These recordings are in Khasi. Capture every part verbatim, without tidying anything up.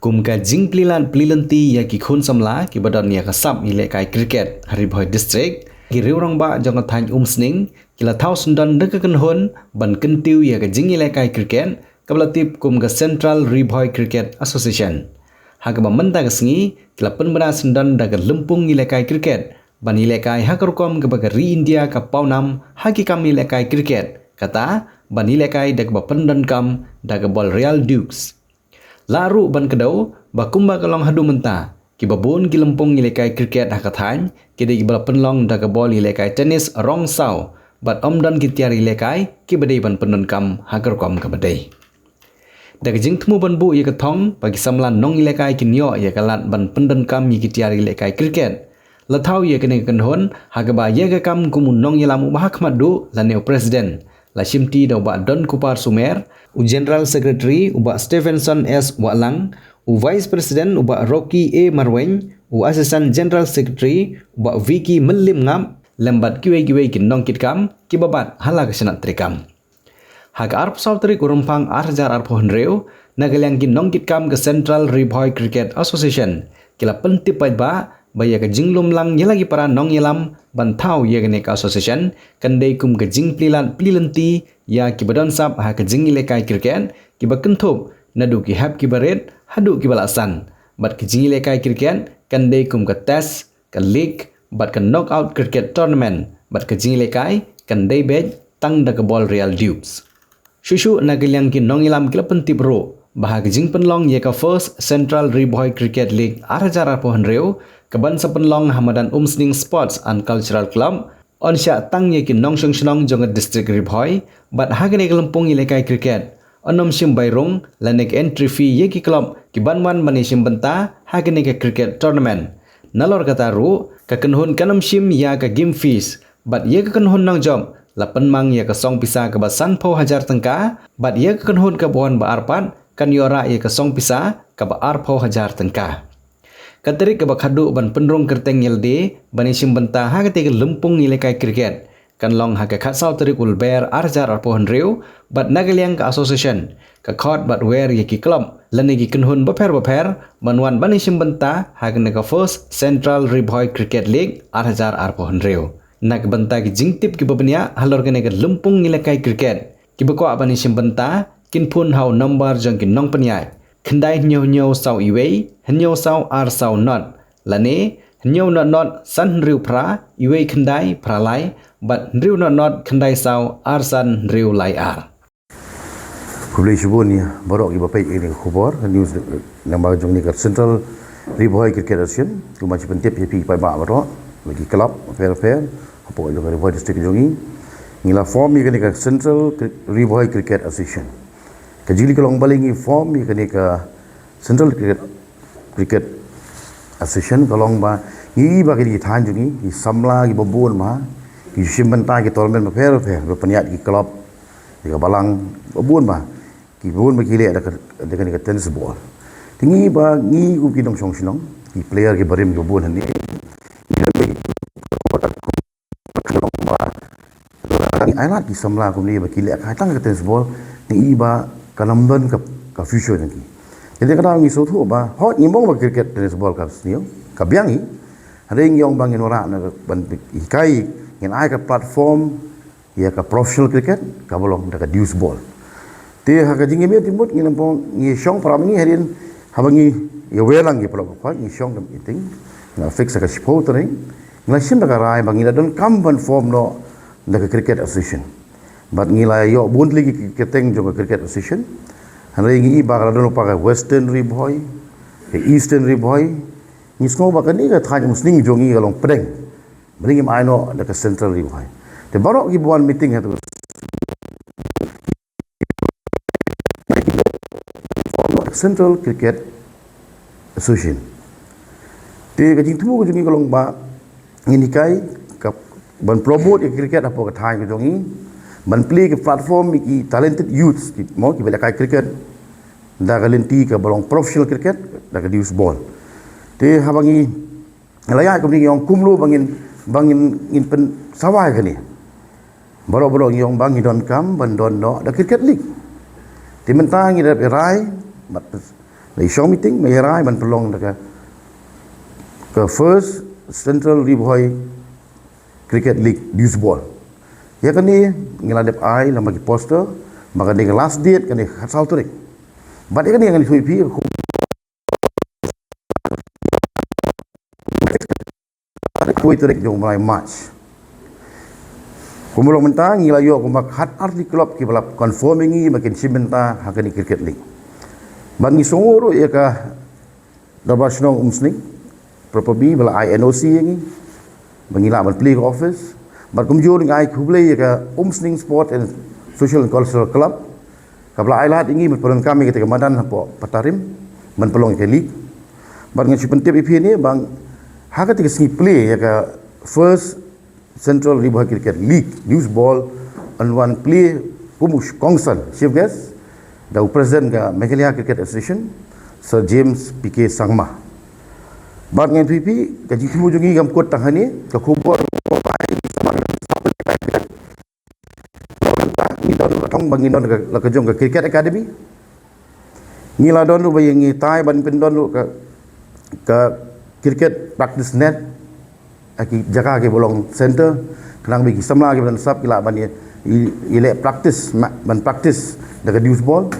Kum ka jingplie lad plie lynti ïa ki khun samla kiba don ïa ka sap ïalehkai cricket ha Ri Bhoi District, ki riew rangbah jong ka thaiñ Umsning ki la thaw syndon da ka kynhun ban kyntiew ïa ka jingïalehkai cricket kaba la tip kum ka Central Ri Bhoi Cricket Association. Ha kaba mynta ka sngi ki la pynbna syndon da ka lympung ïalehkai cricket ban ïalehkai ha ka rukom kaba ka ri India ka pawnam ha ki kam ïalehkai cricket, kata ban ïalehkai da kaba pyndonkam da ka bol Real Dukes. Lah ruh ban kdew ba kumba ka long haduh mynta, kiba bun ki lympung ïalehkai cricket ha ka thaiñ ki dei kiba la pynlong da ka bol ïalehkai tennis rong saw, bad ym don ki tiar ïalehkai kiba dei ban pyndonkam ha ka rukom kaba dei. Da ka jingthmu ban buh ïa ka thong ba ki samla nongïalehkai kin ïoh ïa ka lad ban pyndonkam ïa ki tiar ïalehkai cricket, la thaw ïa kane ka kynhun ha kaba ïa ka kam kum u nongïalam uba ha khmat duh lane u president la shimti da u Bah Donkupar Sumer, u General Secretary u Bah Stephenson S Wahlang, u Vice President u Bah Rocky A Marwein, u Assistant General Secretary u Bah Vicky Mynliem Ngap, lem bad kiwei kiwei ki nongkitkam kiba bat ha la ka shnat treikam. Ha ka arphew saw tarik u Rymphang ar hajar arphew hynriew, na ka liang ki nongkitkam ka Central Ri Bhoi Cricket Association ki la pyntip paidbah ba ïa ka jinglum lang ïa la ki para nongïalam ban thaw ïa kane ka association kan dei kum ka jingplie lad plie lynti ïa kiba don sap ha ka jingïalehkai cricket, kiba kynthup naduh ki hep kiba rit haduh kiba la san. Bad ka jingïalehkai cricket kan dei kum ka test, ka league bad ka knockout cricket tournament, bad ka jingïalehkai kan dei beit tang da ka bol Real Dukes. Shuh shuh na ka liang ki nongïalam ki la pyntip ruh ba ha ka jingpynlong ïa ka First Central Ri Bhoi Cricket League ar hajar arphew hynriew, kaban sa pynlong ha madan Umsning Sports and Cultural Club, yn shah tang ïa ki nongshong shnong jong ka district Ri Bhoi, bad ha kane ka lympung ïalehkai cricket yn ym shim bai rung lane ka entry fee ïa ki club kiban wan ban ïashim bynta ha kane ka cricket tournament. Nalor kata ruh, ka kynhun kan ym shim ïa ka game fees, bad ïa ka kynhun nongjop la pynmang ïa ka song pisa kaba sanphew hajar tyngka, bad ïa ka kynhun kaba wan ba ar pat kan ïoh rah ïa ka song pisa kaba arphew hajar tyngka. Ka tarik kaba khatduh ban pynrung kyrteng ïalade ban ïashim bynta ha katei ka lympung ïalehkai cricket kan long ha ka khatsaw tarik u Lber ar hajar arphew hynriew, bad na ka liang ka association ka khot bad wer ïa ki club lane ki kynhun bapher bapher ban wan ban ïashim bynta ha kane ka First Central Ri Bhoi Cricket League ar hajar arphew hynriew. Na ka bynta ki jingtip kiba bniah halor kane ka lympung ïalehkai cricket, kiba kwah ban ïashim bynta kin phone ha u nombar jong ki nongpynïaid, khyndai hynñiew hynñiew saw iwei hynñiew saw ar saw not, lane hynñiew not not san hynriew phra iwei khyndai phra lai, bad hynriew not not khyndai saw ar san hynriew lai ar. Khublei shibun ïa baroh kiba peit ïa kane ka khubor, news, namar jong kane ka Central Ri Bhoi Cricket Association. Kumba nga pyntip ïa phi paidbah baroh, bad ki club bapher bapher hapoh jong ka Ri Bhoi District jong ngi, ngi la form ïa kane ka Central Ri Bhoi Cricket Association. Ka jingkylli ka long balei ngi form ïa kane ka Central Cricket, Cricket Association, ka long ba ngi i ba kine ki thaiñ jong ngi, ki samla kiba bun ba ki shim bynta ki tournament bapher bapher, ba pynïaid ki club, ki ka balang, ba bun ba ki bun ba ki leh da ka, da kane ka tennis ball. Te ngi ba ngi kum ki nongshong shnong, ki player kiba rim kiba bun hangne, ngi da ngi ai lad ki samla kumne ba ki lehkai tang ka tennis ball, ngi i ba kan ym don ka, ka future jong ki. Te dei ka daw ngi sngewthuh ba hooid ngim ong ba cricket tennis ball ka sniew, ka biang hi. Hynrei ngi ong ba ngin wanrah na ka ban hikai, ngin ai ka platform ïa ka professional cricket kaba long da ka deuce ball. Te ha ka jingim ïa te mut ngi nang pong ngi shong para ngi hadien haba ngi ïa wer lang ki para ngi shong ka meeting, nga fix ka shiphew tarik, nga shim da ka rai ba ngi la donkam ban form noh da ka cricket association. Bad ngi la ïoh bun tylli ki kyrteng jong ka cricket association. Hynrei ngi i ba ka la don pa ka Western Ri Bhoi, ka Eastern Ri Bhoi. Ngi sngew ba kane ka thaiñ Umsning jong ngi ka long pdeng. Balei ngim ai noh da ka Central Ri Bhoi. Te baroh kiba wan meeting ha tu Central Cricket Association. Te ka jingthmu ka jong ngi ka long ba ngin hikai ka ban promote ïa ka cricket hapoh ka thaiñ ka jong ngi, ban plie ka platform ïa ki talented youths ki mo kiba lehkai cricket da ka lynti kaba long professional cricket da ka deuce ball. Te haba ngi la ïaid kumne ngi ong kumno ba ngin, ba ngin, ngin pynsawa ïa kane. Baroh baroh ngi ong ba ngi donkam ban don noh da cricket league. Te mynta ngi dep rai bad Lai shong meeting, mai rai ban pynlong da ka, ka First Central Ri Bhoi Cricket League Deuce Ball. Ïa kane ngi la dep ai lem bad ki poster, ba kane ka last date kane ka khatsaw tarik. Bad ïa kane ngan ïathuh ïa phi, khatwei tarik jong u bnai March. Kumba long mynta ngi la ïoh kumba khatar tylli ki club kiba la confirm ïa ngi ba kin shim bynta ha kane ka cricket league. Bad ngi sngewnguh ruh ïa ka Dorbar Shnong Umsning, Proper B, ba la ai N O C ïa ngi ba ngi lah ban plie ka office. Bad kumjuh ngi ai khublei ïa ka Umsning Sport and Social and Cultural Club, kaba la ai lad ïa ngi ban pyndonkam ïa kata ka madan hapoh Patarim ban pynlong ïa ka league. Bad ngan shu pyntip ïa phi ne ba ha kata ka sngi plie ïa ka First Central Ri Bhoi Cricket League Deuce Ball, yn wan plie kum u kongsan, chief guest, da u president ka Meghalaya Cricket Association, Sir James P K Sangma. Bad ngan ïathuh ïa phi, ka jingthmu jong ngi kam kut tang hangne, ka khubor ngi don ruh ka thong ba ngi don ka, la ka jong ka cricket academy. Ngi la don ruh ba ïa ngi tai ban pyndon ruh ka, ka cricket practice net ha ki jaka kiba long center, khnang ba ki samla kiba don sap ki lah ban ïa, ïa, ïaleh practice, ma-, ban practice da ka deuce ball.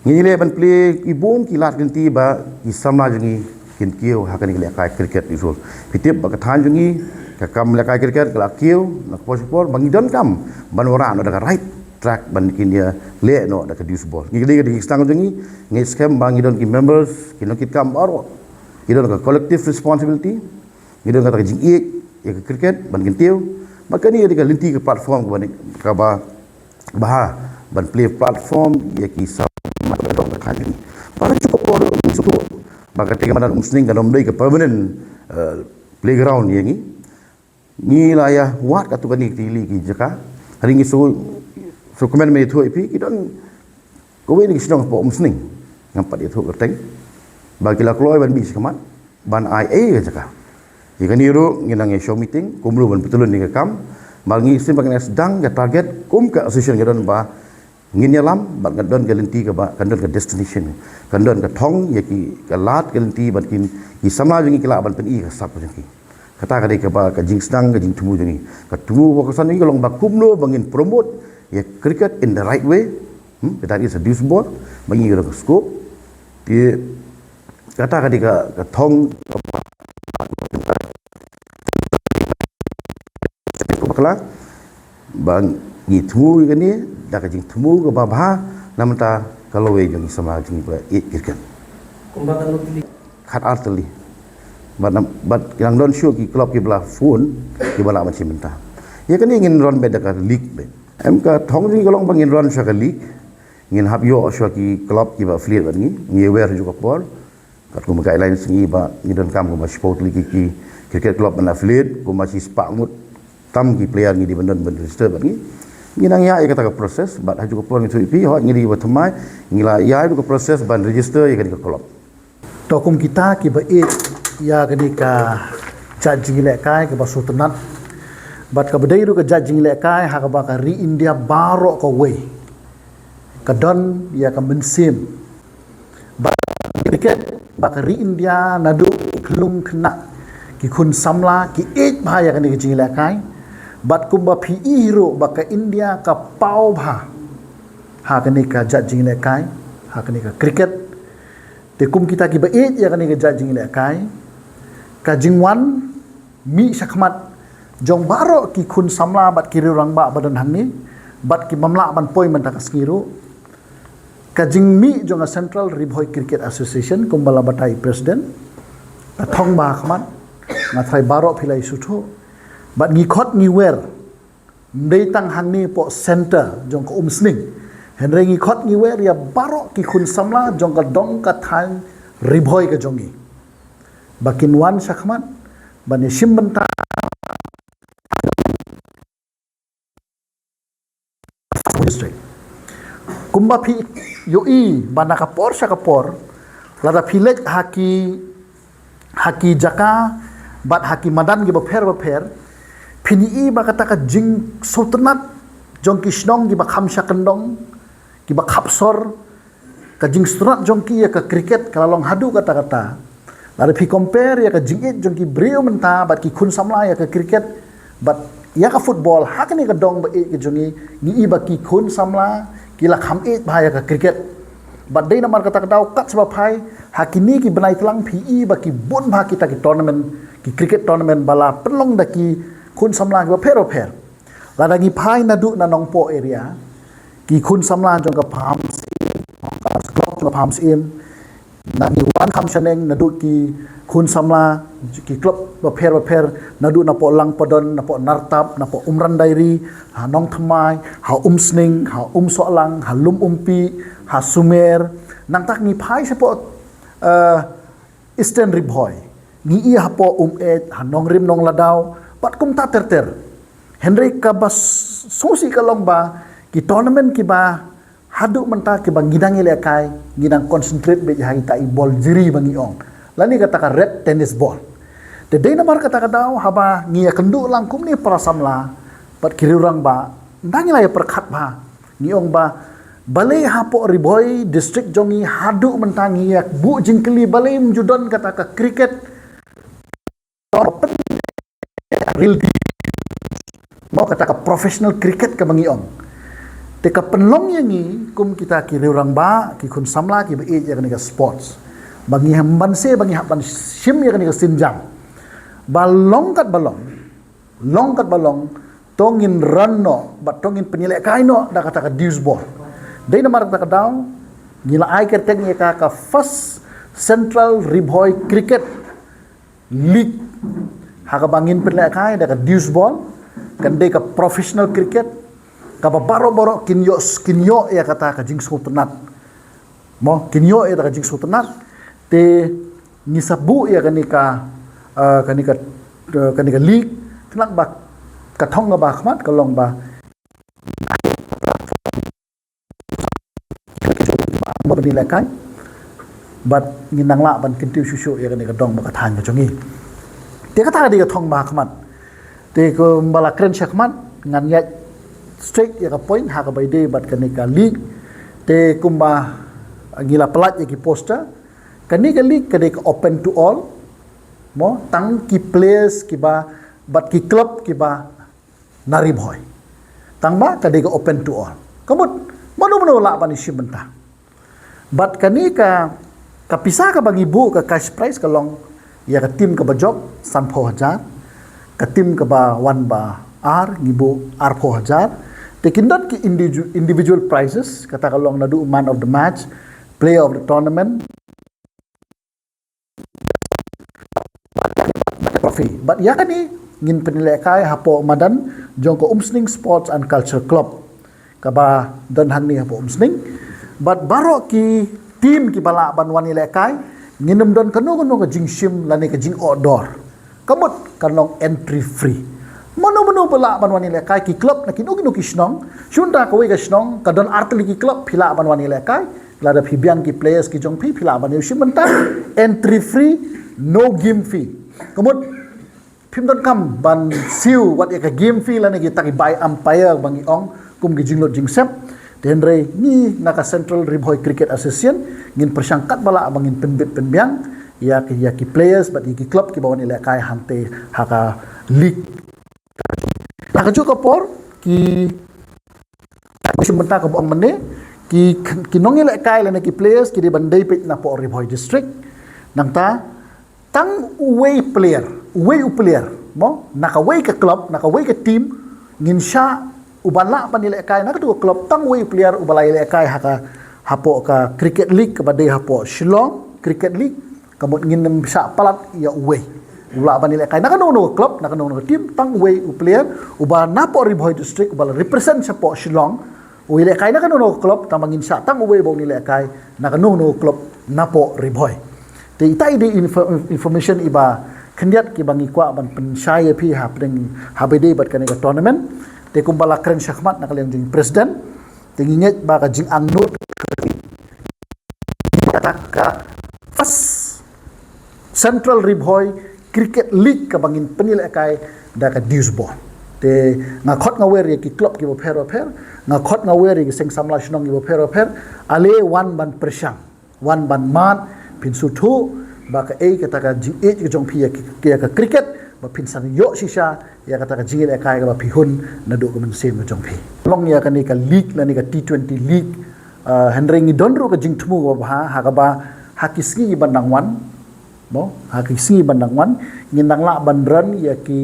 Ngi leh ban plie ïa bun ki lad ki lynti ba ki samla jong ngi kin kiew ha kane ka lehkai cricket deuce ball. Phi tip ba ka thaiñ jong ngi, ka kam lehkai cricket ka la kiew na ka por sha ka por, ba ngi donkam ban wanrah noh da ka right track ban kin ïaleh noh da ka deuce ball. Ngi ka dei ka dei ka sdang jong ngi, ngi skhem ba ngi don ki members, ki nongkitkam baroh ki don ka collective responsibility, ngi don kata ka jingïeit ïa ka cricket ban kyntiew. Ba kane ka dei ka lynti, ka platform kaba, kaba bha ban plie platform ïa ki samla ba don ka thaiñ jong ngi. Para shu ka por ngi sngewthuh ba kata ka madan Umsning kan ym dei ka permanent, eh, playground ïa ngi. Ngi la ïa wad katto katne tylli ki jaka. Hynrei ngi shu, shu kmen ban ïathuh ïa phi, ki don kawei na ki shnong hapoh Umsning, ngam pat ïathuh kyrteng, ba ki la kloi ban mih shakhmat ban ai ei ka jaka. Ïa kane ruh ngi nang ïa shong meeting kumno ban pyntylun ïa ka kam. Ba ngi sngewbha ban sdang ka target kum ka association ka don ba ngin ïalam, bad kan don ka lynti kaba, kan don ka destination, kan don ka thong ïa ki, ka lad ka lynti ban kin, ki samla jong ngi ki lah ban pyni ka sap jong ki. Kata ka dei kaba ka jingsdang, ka jingthmu jong ngi. Ka thmu ba ka san jong ngi ka long ba kumno ba ngin promote ïa cricket in the right way. Hmm? That is a deuce ball. Ba ngi ka scope. Te kata ka dei ka, ka thong bakla ba ngi thmu ïa kane da ka jingthmu kaba bha na ka bynta ka lawei jong ki samla jong ngi ba ïeit cricket. Kumba katno tylli? Khatar tylli. Bad nam, bad ki nang don shuh ki club kiba la phone kiba lah ban shim bynta. Ïa kane ngin run beit da ka league beit. Em, ka thong jong ngi ka long ba ngin run sha ka league. Ngin hap ïoh shuwa ki club kiba affiliate bad ngi, ngi aware ha kajuh ka por. Katkum ka guidelines ngi ba ngi donkam kumba shiphew tylli ki, ki cricket club ban affiliate, kumba shispah ngut tam ki player ngi dei ban don ban register bad ngi. Ngi nang ïaid ïa kata ka process, bad ha kajuh ka por ngi ïathuh ïa phi, hooid ngi dei kiba thymmai, ngi la ïaid ïa ka process ban register ïa kane ka club. To kum kita kiba ïeit ïa kane ka jait jingïalehkai kaba sngewtynnat, bad kaba dei ruh ka jait jingïalehkai ha kaba ka ri India baroh kawei ka don ïa ka mynsiem. Bad cricket, ba ka ri India naduh khlung khynnah ki khun samla ki ïeit bha ïa kane ka jingïalehkai. Bad kumba phi i ruh ba ka India ka paw bha ha kane ka jait jingïalehkai, ha kane ka cricket. Te kum kita kiba ïeit ïa kane ka jait jingïalehkai, ka jingwan mih shakhmat jong baroh ki khun samla bad ki riew rangbah ba don hangne, bad ki bym lah ban poi mynta ka sngi ruh. Ka jingmih jong ka Central Ri Bhoi Cricket Association, kumba la batai president, ka thong ba ha khmat, nga tharai baroh phi la ïa sngewthuh. Bad ngi khot ngi wer, ym dei tang hangne hapoh center jong ka Umsning, hynrei ngi khot ngi wer ïa baroh ki khun samla jong ka dong ka thaiñ Ri Bhoi ka jong ngi, ba kin wan shakhmat ban ïa shim bynta district. Kumba phi ïohi ba na ka por sha ka por, lada phi leit ha ki, ha ki jaka bad ha ki madan kiba pher ba pher, phin ïohi ba kata ka jingsngewtynnat jong ki shnong kiba kham sha kyndong, kiba khap sor, ka jingsngewtynnat jong ki ïa ka cricket ka la long haduh katta katta. Lada phi compare ïa ka jingïeit jong ki briew mynta bad ki khun samla ïa ka cricket bad ïa ka football, ha kane ka dong ba ïeit ka jong ngi, ngi i ba ki khun samla ki la kham ïeit bha ïa ka cricket. Bad dei namar kata ka daw kat shaba phai ha kine ki bnai tlang phi i ba ki bun bha kita ki tournament, ki cricket tournament ba la pynlong da ki khun samla kiba pher ba pher. Lada ngi phai naduh na Nongpoh area, ki khun samla jong ka Pahamsyiem, ka club jong ka Pahamsyiem, na ngi wan kham shaneng naduh ki khun samla ki club ba pher ba pher, naduh napoh Langpadon, napoh Nartap, napoh Umrandairi, ha Nongthymmai, ha Umsning, ha Umsohlang, ha Lum Umpi, ha Sumer, nangta ngi phai shapoh, eh, Eastern Ri Bhoi, ngi i hapoh Umeit, ha Nongrim Nongladaw, bad kumta ter ter. Hynrei kaba s-, sngewsih ka long ba ki tournament kiba haduh mynta kiba ngi dang ïalehkai, ngi dang concentrate beit ha ita i bol jri ba ngi ong, lane kata ka red tennis ball. Te dei namar kata ka daw haba ngi ïakynduh lang kumne para samla bad ki riewrangbah, nda ngi la ïapyrkhat bha, ngi ong ba balei hapoh Ri Bhoi district jong ngi haduh mynta ngi ïa buh jingkylli balei ym ju don kata ka cricket real deal, mo, kata ka professional cricket kaba ngi ong. Te ka pynlong ïa ngi kum kita ki riewrangbah, ki khun samla kiba ïeit ïa kane ka sports, ba ngi hap ban se, ba ngi hap ban shim ïa kane ka sienjam ba long kat ba long, long kat ba long, to ngin run noh bad to ngin pynïalehkai noh da kata ka deuce ball. Dei namar kata ka daw ngi la ai kyrteng ïa ka ka First Central Ri Bhoi Cricket League, ha kaba ngin pynïalehkai da ka deuce ball, kan dei ka professional cricket kaba baroh baroh kin ïoh, kin ïoh ïa kata ka jingsngewtynnat, mo, kin ïoh ïa kata ka jingsngewtynnat. Te ngi sa buh ïa kane ka, eh, kane ka, eh, kane ka league, khnang ba ka thong kaba khmat ka long ba ba pynïalehkai bad ngin nang lah ban kyntiew shuh shuh ïa kane ka dong bad ka thaiñ ka jong ngi. Te kata ka dei ka thong ba khmat. Te kumba la kren shakhmat ngan ïaid straight ïa ka point ha kaba ïadei bad kane ka league. Te kumba ngi la pynlait ïa ki poster, kane ka league ka dei ka open to all, mo, tang ki players kiba bad ki club kiba na Ri Bhoi. Tang ba ka dei ka open to all. Ka mut mano mano lah ban ïashim bynta. Bad kane ka, ka pisa kaba ngi buh, ka cash prize ka long ïa ka team kaba jop sanphew hajar, ka team kaba wan ba ar ngi buh arphew hajar. Te kin don ki individu-, individual prizes, kata ka long naduh man of the match, player of the tournament, trophy. Bad ïa kane ngin pynïalehkai hapoh madan jong ka Umsning Sports and Culture Club kaba don hangne hapoh Umsning. Bad baroh ki team kiba lah ban wan ïalehkai, ngin ym don kano kano ka jingshim lane ka jingordor. Ka mut kan long entry free. Mano mano ba lah ban wan ïalehkai, ki club na kino kino ki shnong, shun da kawei ka shnong ka don artylli ki club, phi lah ban wan ïalehkai. Lada phi biang ki players ki jong phi, phi lah ban ïashim bynta, entry free, no game fee. Ka mut phim donkam ban siew wat ïa ka game fee lane kita ki bai umpire ba ngi ong kum ki jinglut jingsep. Te hynrei ngi na ka Central Ri Bhoi Cricket Association ngin pyrshang katba lah ba ngin pynbit pynbiang ïa ki, ïa ki players bad ïa ki club kiba wan ïalehkai hangtei ha ka league. Ha kajuh ka por ki, ka shim bynta kaba ong mynne, ki, ki nongïalehkai lane ki players ki dei ban dei peit napoh Ri Bhoi District. Nangta tang uwei player, uwei u player, mo, na kawei ka club, na kawei ka team, ngin shah uba lah ban ïalehkai na katu ka club, tang uwei u player uba lah ïalehkai ha ka, hapoh ka cricket league kaba dei hapoh Shillong Cricket League. Ka mut ngin ym shah palat ïa uwei. U lah ban ïalehkai na kano kano ka club, na kano kano ka team, tang uwei u player uba napoh Ri Bhoi District uba la represent shapoh Shillong, u ïalehkai na kano kano ka club, tang ba ngin shah tang uwei ba un ïalehkai na kano kano ka club napoh Ri Bhoi. Te ita i dei info-, information iba khyndiat kiba ngi kwah ban pynshai ïa phi hapdeng, haba ïadei bad kane ka tournament. Te kumba la kren shakhmat na ka liang jong i president, te ngi ngeit ba ka jingangnud kata ka First Central Ri Bhoi Cricket League kaba ngin pynïalehkai da ka deuce ball. Te nga khot nga wer ïa ki club kiba pher ba pher, nga khot nga wer ïa ki seng samla shnong kiba pher ba pher, ale wan ban pyrshang, wan ban mad, phin sngewthuh ba kaei kata ka jingïeit ka jong phi ïa ki, ïa ka cricket, ba phin sa ïoh shisha ïa kata ka jingïalehkai kaba phi hun naduh ka mynsiem ka jong phi. Long ïa kane ka league lane ka T twenty league, uh, hynrei ngi don ruh ka jingthmu kaba bha ha kaba ha ki sngi ban dang wan, mo, ha ki sngi ban dang wan ngin dang lah ban run ïa ki,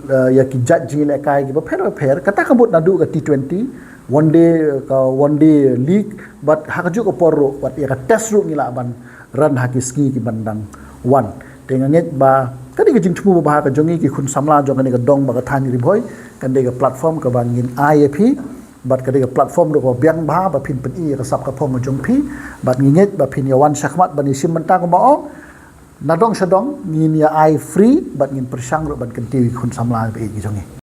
uh, ïa ki jait jingïalehkai kiba pher ba pher, kata ka mut naduh ka T twenty, one day, ka one day league, bad ha kajuh ka por ruh bad ïa ka test ruh ngi lah ban run ha ki sngi ki ban dang wan. Te nga ngeit ba ka dei ka jingthmu ba bha ka jong ngi ki khun samla jong kane ka dong bad ka thaiñ Ri Bhoi, ka dei ka platform kaba ngin ai ïa phi, bad ka dei ka platform ruh kaba biang bha ba phin pyni ïa ka sap ka phong ka jong phi, bad ngi ngeit ba phin ïa wan shakhmat ban ïa shim bynta kumba ong, nadong shadong ngin ïa ai free bad ngin pyrshang ruh ban kyntiew ïa ki khun samla ba ïeit ki jong ngi.